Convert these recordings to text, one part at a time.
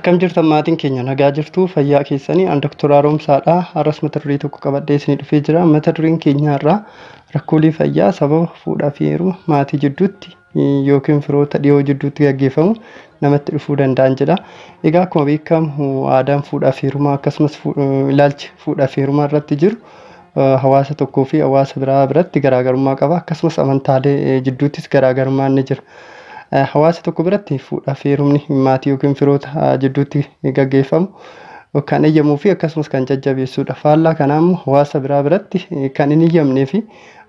Akkam jirtan maatiin keenya nagaa jirtu fayyaa keessanii an Dr. Haaromsaadha. Har'as mata duree tokko qabadhee isinii dhufee jira. Mata dureen keenya har'aa rakkoolee fayyaa sababa fuudhaa fi heeruma maatii jidduutti yookiin firoota dhiyoo jidduutti gaggeeffamu namatti dhufuu danda'an jedha. Egaa akkuma beekamu aadaan fuudhaa fi heerumaa akkasumas ilaalchi fuudhaa fi heerumaa irratti jiru hawaasa tokkoo fi hawaasa biraa biratti garaagarummaa qaba. Akkasumas amantaalee jidduuttis garaagarummaan ni jira. Hawaasa tokko biratti fuudhaa fi heerumni maatii yookiin firoota jidduutti gaggeeffamu kan eeyyamuu fi akkasumas kan jajjabeessudha. Faallaa kanaa immoo hawaasa biraa biratti kan hin eeyyamnee fi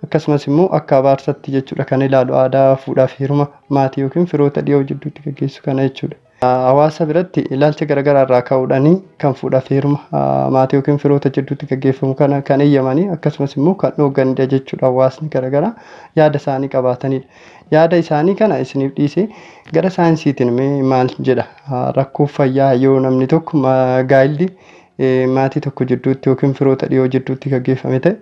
akkasumas immoo akka abaarsatti jechuudha kan ilaalu aadaa fuudhaa fi heeruma maatii yookiin firoota dhiyoo jidduutti gaggeessu kana jechuudha. Hawaasa biratti ilaalcha garaagaraa irraa ka'uudhaan kan fuudhaa fi heeruma maatii yookiin firoota jidduutti gaggeeffamu kana kan eeyyamanii akkasumas immoo kan dhoogganidha jechuudha. Hawaasni garaagaraa yaada isaanii qabaatanidha. Yaada isaanii kana isiniif dhiisee gara saayinsiitiin mee maal jedha rakkoo fayyaa yoo namni tokko gaa'illi maatii tokko jidduutti yookiin firoota dhiyoo jidduutti gaggeeffame ta'e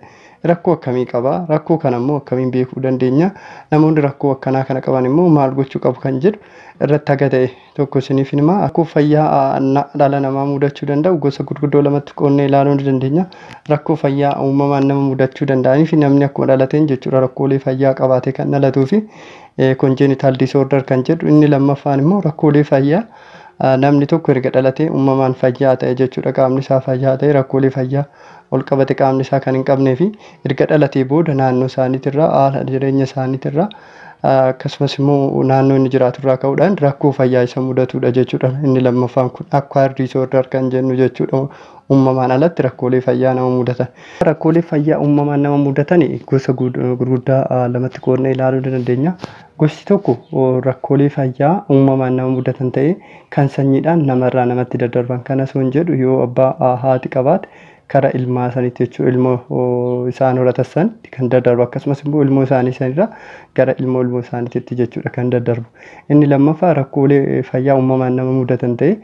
rakkoo akkamii qaba? Rakkoo kana immoo akkamiin beekuu dandeenya? Namoonni rakkoo akkanaa kana qaban immoo maal gochuu qabu kan jedhu irratti haga ta'e tokko isiniif hima. Rakkoo fayyaa dhala namaa mudachuu danda'u gosa gurguddoo lamatti qoodnee ilaaluu ni dandeenya. Rakkoo fayyaa uumamaan nama mudachuu danda'anii fi namni akkuma dhalateen jechuudha rakkoolee fayyaa qabaatee kan dhalatuu fi congenital disorder kan jedhu inni lammaffaan immoo rakkoolee fayyaa namni tokko erga dhalatee uumamaan fayyaa ta'e jechuudha qaamni isaa fayyaa ta'e rakkoolee fayyaa ol qabate qaamni isaa kan hin qabnee fi erga dhalatee booda naannoo isaaniitirraa haala jireenya isaaniitirraa akkasumas immoo naannoo inni jiraaturraa ka'uudhaan rakkoo fayyaa isa mudatudha jechuudha. Inni lammaffaan kun acquired disorder kan jennu jechuudha. Uumamaan alatti rakkoolee fayyaa nama mudatan. Rakkoolee fayyaa uumamaan nama mudatan gosa gurguddaa lamatti qoodnee ilaaluu dandeenya. Gosti tokko rakkoolee fayyaa uumamaan nama mudatan ta'ee kan sanyiidhaan namarraa namatti daddarban. Kana osoo hin jedhu yoo abbaa haati qabaate kara ilmaa saniitti jechuudha ilmoo isaan horatan san kan daddarbu akkasumas immoo ilmoo isaanii sanirraa gara ilmoo ilmoo isaaniitti jechuudha kan daddarbu. Inni lammaffaa rakkoolee fayyaa uumamaan nama mudatan ta'ee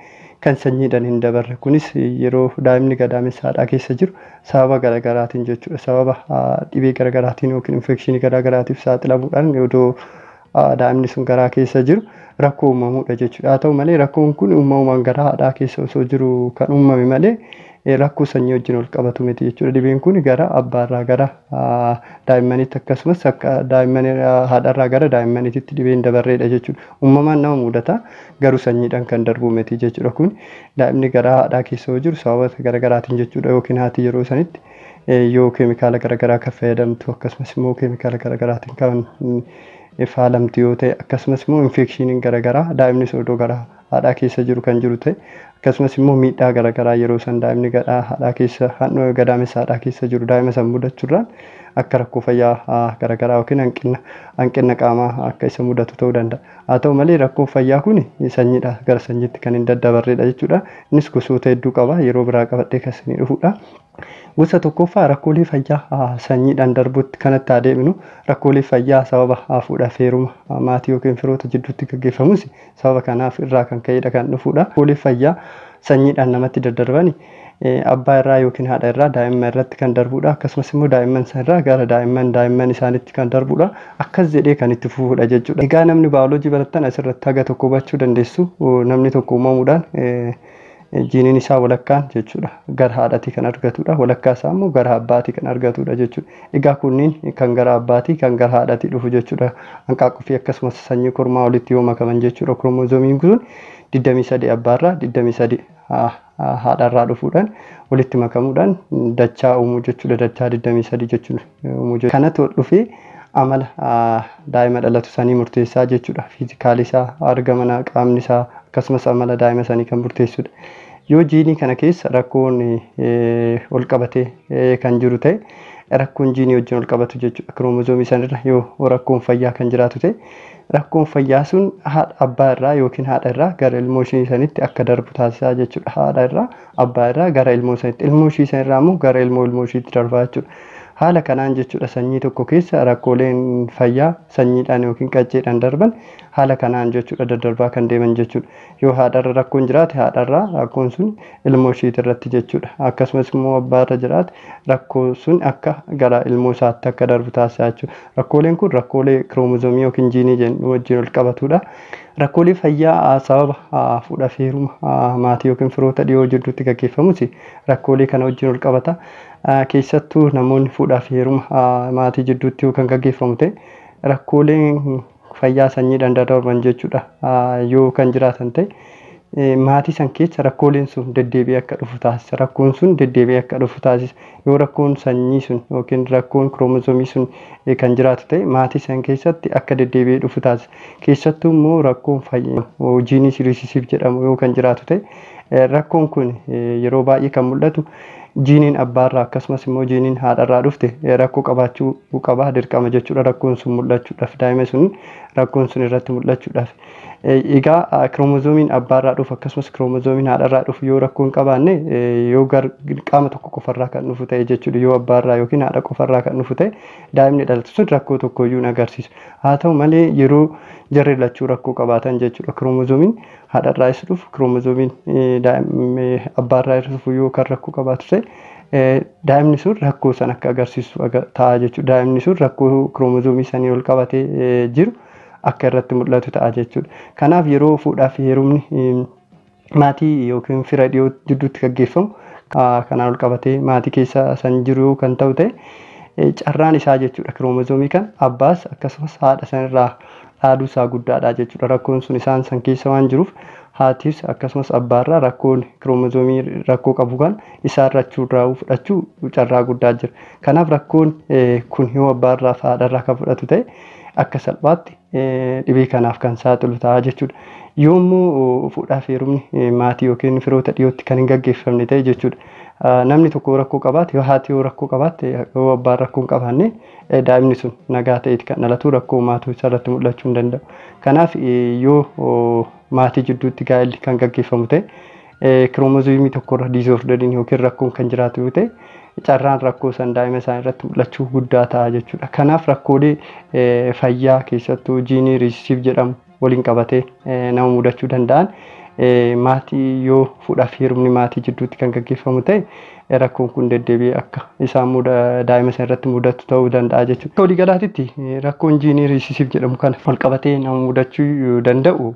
kan sanyiidhaan hin dabarre kunis yeroo daa'imni gadaamessa haadhaa keessa jiru sababa garaagaraatiin jechuudha sababa dhibee garaagaraatiin yookiin infekshinii garaagaraatiif saaxilamuudhaan odoo daa'imni sun garaa keessa jiru rakkoo uumamuudha jechuudha. Haa ta'u malee rakkoon kun uumamumaan garaa haadhaa keessa osoo jiru kan uumame malee rakkoo sanyii wajjin wal qabatu miti jechuudha. Dhibeen kun gara abbaarraa gara daa'immaniitti akkasumas akka daa'imman haadharraa gara daa'immaniitti dhibeen dabarreedha jechuudha. Uumamaan nama mudata garuu sanyiidhaan kan darbu miti jechuudha. Kun daa'imni garaa haadhaa keessa yoo jiru sababa garaagaraatiin jechuudha yookiin haati yeroo sanitti yoo keemikaala garaagaraa kan fayyadamtu akkasumas immoo keemikaala garaagaraatiin kan faalamtu yoo ta'e akkasumas immoo infekshiiniin garaagaraa daa'imni sun odoo garaa haadhaa keessa jiru kan jiru ta'e akkasumas immoo miidhaa garaagaraa yeroo san daa'imni garaa haadhaa keessa gadaamessa haadhaa keessa jiru daa'ima san mudachuurraan akka rakkoo fayyaa garaagaraa yookiin hanqina qaamaa akka isa mudatu ta'uu danda'a. Haa ta'u malee rakkoon fayyaa kun sanyiidha gara sanyiitti kan hin daddabarredha jechuudha. Innis gosoota hedduu qaba yeroo biraa qabadhee kan isinii dhufudha. Gosa tokkoffaa rakkoolee fayyaa sanyiidhaan darbutti kanatti adeemnu rakkoolee fayyaa sababa fuudhaa fi heeruma maatii yookiin firoota jidduutti gaggeeffamus sababa kanaaf irraa kan ka'edha kan dhufudha. Rakkoolee fayyaa sanyiidhaan namatti daddarbani abbaa irraa yookiin haadha irraa daa'imman irratti kan darbudha. Akkasumas immoo daa'imman irraa gara daa'imman isaaniitti kan darbudha. Akkas jedhee kan itti fufudha jechuudha. Egaa namni baayoloojii barattan asirratti haga tokko hubachuu dandeessu. Namni tokko uumamuudhaan jiiniin isaa walakkaan jechuudha gara haadhaatii kan argatudha. Walakkaa isaa immoo gara abbaatii kan argatudha jechuudha. Egaa kunniin kan gara abbaatii kan gara haadhaatii dhufu jechuudha. Hanqaaquu fi akkasumas sanyii kormaa walitti yoo makaman jechuudha. Kiromozoomiin kun 23 abbaarraa 23 haadharraa dhufuudhaan walitti makamuudhaan dachaa uumuu jechuudha. Dachaa 23 jechuudha uumuu jechuudha. Kanatu dhufee amala daa'ima dhalatu sanii murteessaa jechuudha. Fiizikaalii isaa argamana qaamni isaa akkasumas amala daa'ima sanii kan murteessudha. Yoo jiinii kana keessa rakkoon ol qabatee kan jiru ta'e rakkoon jiinii wajjin ol qabatu jechuudha. Kiroomozoomii sanirra yoo rakkoon fayyaa kan jiraatu ta'e rakkoon fayyaa sun haadha abbaa irraa yookiin haadha irraa gara ilmoo ishii sanitti akka darbu taasisaa jechuudha. Haadha irraa abbaa irraa gara ilmoo sanitti ilmoo ishii sanirraa immoo gara ilmoo ilmoo ishiitti darbaa jechuudha. Haala kanaan jechuudha sanyii tokko keessa rakkooleen fayyaa sanyiidhaan yookiin qacceedhaan darban haala kanaan jechuudha daddarbaa kan deeman jechuudha. Yoo haadharra rakkoon jiraate haadharraa rakkoon sun ilmoo ishiiti irratti jechuudha. Akkasumas immoo abbaarra jiraate rakkoo sun akka gara ilmoo isaatti akka darbu taasisaa jechuudha. Rakkooleen kun rakkoolee kiroomozoomii yookiin jiinii jennu wajjin wal qabatudha. Rakkoolee fayyaa sababa fuudhaa fi heeruma maatii yookiin firoota dhiyoo jidduutti gaggeeffamus rakkoolee kana wajjin wal qabata. Keessattuu namoonni fuudhaa fi heeruma maatii jidduutti kan gaggeeffamu ta'e rakkooleen fayyaa sanyiidhaan daddarban jechuudha yoo kan jiraatan ta'e maatii san keessa rakkooleen sun deddeebi'ee akka dhufu taasisa. Rakkoon sun deddeebi'ee akka dhufu taasisa. Yoo rakkoon sanyii sun yookiin rakkoon kiroomozoomii sun kan jiraatu ta'e maatii san keessatti akka deddeebi'ee dhufu taasisa. Keessattuu immoo rakkoon fayyaa jiinii recessive jedhamu yoo kan jiraatu ta'e rakkoon kun yeroo baay'ee kan mul'atu jiiniin abbaarraa akkasumas immoo jiiniin haadharraa dhufte rakkoo qabaachuu qaba dirqama jechuudha. Rakkoon sun mul'achuudhaaf daa'ima sun rakkoon sun irratti mul'achuudhaaf. Egaa kiromozoomiin abbaarraa dhufu akkasumas kiromozoomiin haadharraa dhufu yoo rakkoo hin qabaanne yoo qaama tokko qofarraa kan dhufu ta'e jechuudha. Yoo abbaarraa yookiin haadha qofarraa kan dhufu ta'e daa'imni dhalatu sun rakkoo tokkoyyuu hin agarsiisu. Haa ta'u malee yeroo jarri lachuu rakkoo qabaatan jechuudha. Kiromozoomiin haadharraa isa dhufu kiromozoomiin abbaarraa isa dhufu yoo kan rakkoo qabaatu ta'e daa'imni sun rakkoo san akka agarsiisu ta'a jechuudha. Daa'imni sun rakkoo kiroomozoomii sanii ol qabatee jiru akka irratti mul'atu ta'a jechuudha. Kanaaf yeroo fuudhaa fi heerumni maatii yookiin fira dhiyoo jidduutti gaggeeffamu kanaan ol qabatee maatii keessa san jiru kan ta'u ta'e carraan isaa jechuudha. Kiroomozoomii kan abbaas akkasumas haadha sanirraa dhaaluu isaa guddaadha jechuudha. Rakkoon sun isaan san keessa waan jiruuf haatis akkasumas abbaarraa rakkoon kiroomozoomii rakkoo qabu kan isaan lachuurraa fudhachuu carraa guddaa jira. Kanaaf rakkoon kun yoo abbaarraa fi haadharraa kan fudhatu ta'e akka salphaatti dhibee kanaaf kan saaxilu ta'a jechuudha. Yoommoo fuudhaa fi heerumni maatii yookiin firoota dhiyootti kan hin gaggeeffamne ta'e jechuudha. Namni tokko rakkoo qabaate yoo haati yoo rakkoo qabaatte yoo abbaan rakkoo hin qabaanne daa'imni sun nagaa ta'eeti kan dhalatu rakkoo maatuu isarratti mul'achuu hin danda'u. Kanaaf yoo maatii jidduutti gaa'elli kan gaggeeffamu ta'e kiroomozoomii tokkorra diizoorderiin yookiin rakkoon kan jiraatu yoo ta'e carraan rakkoo san daa'ima isaanii irratti mul'achuu guddaa ta'a jechuudha. Kanaaf rakkoolee fayyaa keessattuu jiinii recessive jedhamu waliin qabatee nama mudachuu danda'an maatii yoo fuudhaa fi heerumni maatii jidduutti kan gaggeeffamu ta'e rakkoon kun deddeebi'ee akka isaan daa'ima sana irratti mudatu ta'uu danda'a jechuudha. Walii galaatitti rakkoon jiinii recessive jedhamu kana wal qabatee nama mudachuu danda'u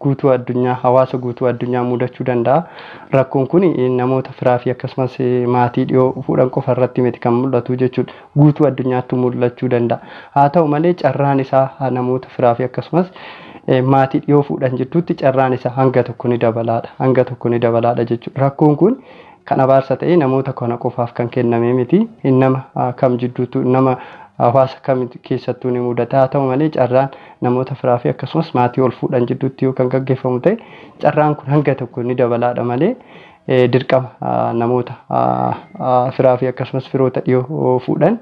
guutuu addunyaa hawaasa guutuu addunyaa mudachuu danda'a. Rakkoon kun namoota firaa fi akkasumas maatii dhiyoo fuudhan qofa irratti miti kan mul'atu jechuudha. Guutuu addunyaatti mul'achuu danda'a. Haa ta'u malee carraan isaa namoota firaa fi akkasumas maatii dhiyoo fuudhan jidduutti carraan isaa hanga tokko ni dabalaadha. Hanga tokko ni dabalaadha jechuudha. Rakkoon kun kan abaarsa ta'e namoota kana qofaaf kan kenname miti. Nama kam jidduutu nama hawaasa kam keessattuu ni mudata. Haa ta'u malee carraan namoota firaa fi akkasumas maatii ol fuudhan jidduutti yoo kan gaggeeffamu ta'e carraan kun hanga tokko ni dabalaadha malee dirqama namoota firaa fi akkasumas firoota dhiyoo fuudhan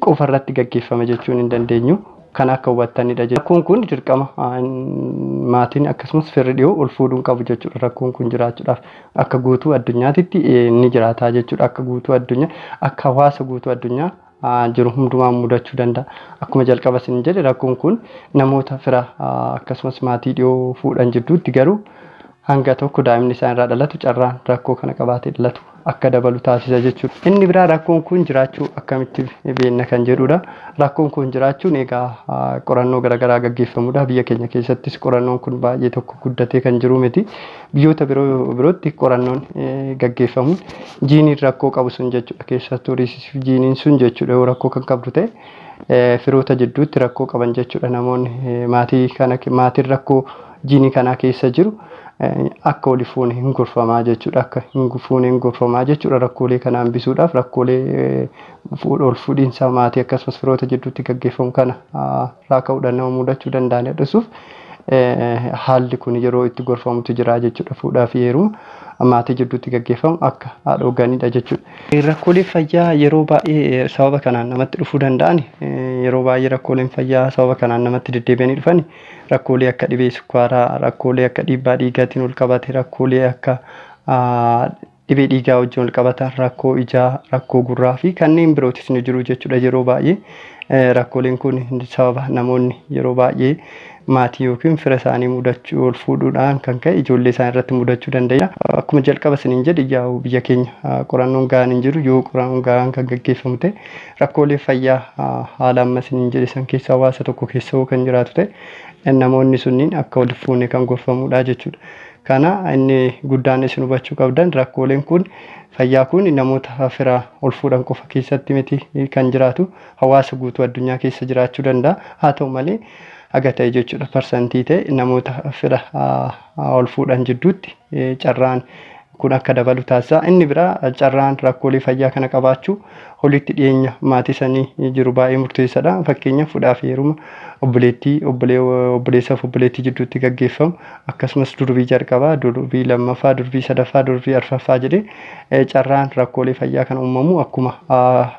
qofa irratti gaggeeffama jechuun hin dandeenyu. Kan akka hubattanidha jechuudha. Rakkoon kun dirqama maatiin akkasumas firri dhiyoo ol fuudhuun qabu jechuudha. Rakkoon kun jiraachuudhaaf akka guutuu addunyaatitti ni jiraata jechuudha. Akka guutuu addunyaa akka hawaasa guutuu addunyaa jiru hundumaa mudachuu danda'a. Akkuma jalqaba isin jedhe rakkoon kun namoota fira akkasumas maatii dhiyoo fuudhan jidduutti garuu hanga tokko daa'imni isaan irraa dhalatu carraan rakkoo kana qabaatee dhalatu akka dabalu taasisa jechuudha. Inni biraa rakkoon kun jiraachuu akkamitti beekna kan jedhudha. Rakkoon kun jiraachuun egaa qorannoo garaagaraa gaggeeffamudha. Biyya keenya keessattis qorannoon kun baay'ee tokko guddatee kan jiru miti. Biyyoota birootti qorannoon gaggeeffamuun jiiniin rakkoo qabu sun jechuudha. Keessattuu recessive jiiniin sun jechuudha yoo rakkoo kan qabdu ta'e firoota jidduutti rakkoo qaban jechuudha. Namoonni maatii kana maatiin rakkoo jiinii kanaa keessa jiru akka wali fuune hin gorfamaa jechuudha. Akka hin fuune hin gorfamaa jechuudha. Rakkoolee kana hambisuudhaaf rakkoolee ol fuudhiinsa maatii akkasumas firoota jidduutti gaggeeffamu kana irraa ka'uudhaan nama mudachuu danda'an hir'isuuf haalli kun yeroo itti gorfamutu jira jechuudha. Fuudhaa fi heeruma maatii jidduutti gaggeeffamu akka dhoogganidha jechuudha. Rakkoolee fayyaa yeroo baay'ee sababa kanaan namatti dhufuu danda'an yeroo baay'ee rakkooleen fayyaa sababa kanaan namatti deddeebi'anii dhufan rakkoolee akka dhibee sukkaaraa, rakkoolee akka dhiibbaa dhiigaatiin ol qabate, rakkoolee akka dhibee dhiigaa wajjin wal qabatan, rakkoo ijaa, rakkoo gurraa fi kanneen birootis ni jiru jechuudha. Yeroo baay'ee rakkooleen kun sababa namoonni yeroo baay'ee maatii yookiin fira isaanii mudachuu ol fuudhuudhaan kan ka'e ijoollee isaanii irratti mudachuu danda'a. Akkuma jalqaba isiniin jedhe, yaa'u biyya keenya qorannoon gahaan hin jiru. Yoo qorannoon gahaan kan gaggeeffamu ta'e, rakkoolee fayyaa haala amma isiniin jedhe san keessa hawaasa tokko keessa kan jiraatu ta'e, namoonni sunniin akka wal fuune kan gorfamudha jechuudha. Kana inni guddaan isin hubachuu qabdan, rakkooleen kun fayyaa kun namoota fira ol fuudhan qofa keessatti miti kan jiraatu, hawaasa guutuu addunyaa keessa jiraachuu danda'a. Haa ta'u malee, haga ta'e jechuudha, parsantii ta'e namoota fira ol fuudhan jidduutti carraan kun akka dabalu taasisa. Inni biraa, carraan rakkoolee fayyaa kana qabaachuu walitti dhiyeenya maatii sanii jiru baay'ee murteessaadha. Fakkeenyaaf, fuudhaa fi heeruma obboleettii obboleessaa fi obboleettii jidduutti gaggeeffamu, akkasumas durbii jalqabaa, durbii lammaffaa, durbii sadaffaa, durbii arfaffaa jedhee carraan rakkoolee fayyaa kana uumamu akkuma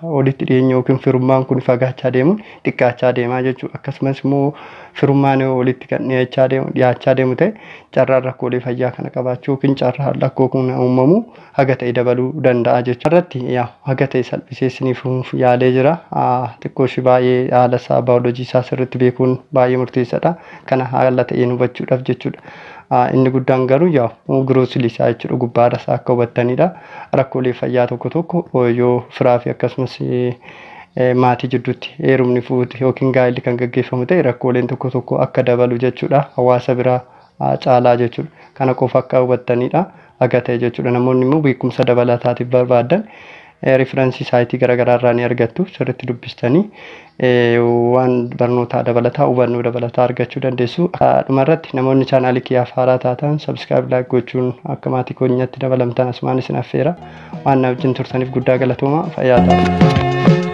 walitti dhiyeenya yookiin firummaan kun fagaachaa deemuun xiqqaachaa deemaa jechuudha. Akkasumas immoo firummaan walitti kan dhiyaachaa deemu ta'e, carraan rakkoolee fayyaa kana qabaachuu yookiin carraan rakkoo kun uumamu haga ta'e dabaluu danda'a jechuudha. Irratti haga ta'e salphisee isiniif yaalee jira. Xiqqoo ishee baay'ee haala isaa, baayoloojii isaa sirriitti beekuun baay'ee murteessaadha. Kana haala ta'een hubachuudhaaf jechuudha. Inni guddaan garuu yaa grossly isaa jechuudha, gubbaadha isaa akka hubattanidha. Rakkoolee fayyaa tokko tokko yoo firaa fi akkasumas maatii jidduutti heerumni fuute yookiin gaa'elli kan gaggeeffamu ta'e, rakkooleen tokko tokko akka dabalu jechuudha. Hawaasa biraa caalaa jechuudha. Kana qofa akka hubattanidha. Haga ta'e jechuudha. Namoonni immoo beekumsa dabalataatiif barbaadan reference site garaagaraa irraa ni argattu. Sirriitti dubbistanii waan barnootaa dabalataa, hubannoo dabalataa argachuu dandeessu. Dhumarratti, namoonni chaanaalii kiyyaaf haaraa taatan subscribe, like gochuun akka maatii keenyatti dabalamtan asumaan isin affeera. Waan na wajjin turtaniif guddaa galatooma, fayyaa ta'a.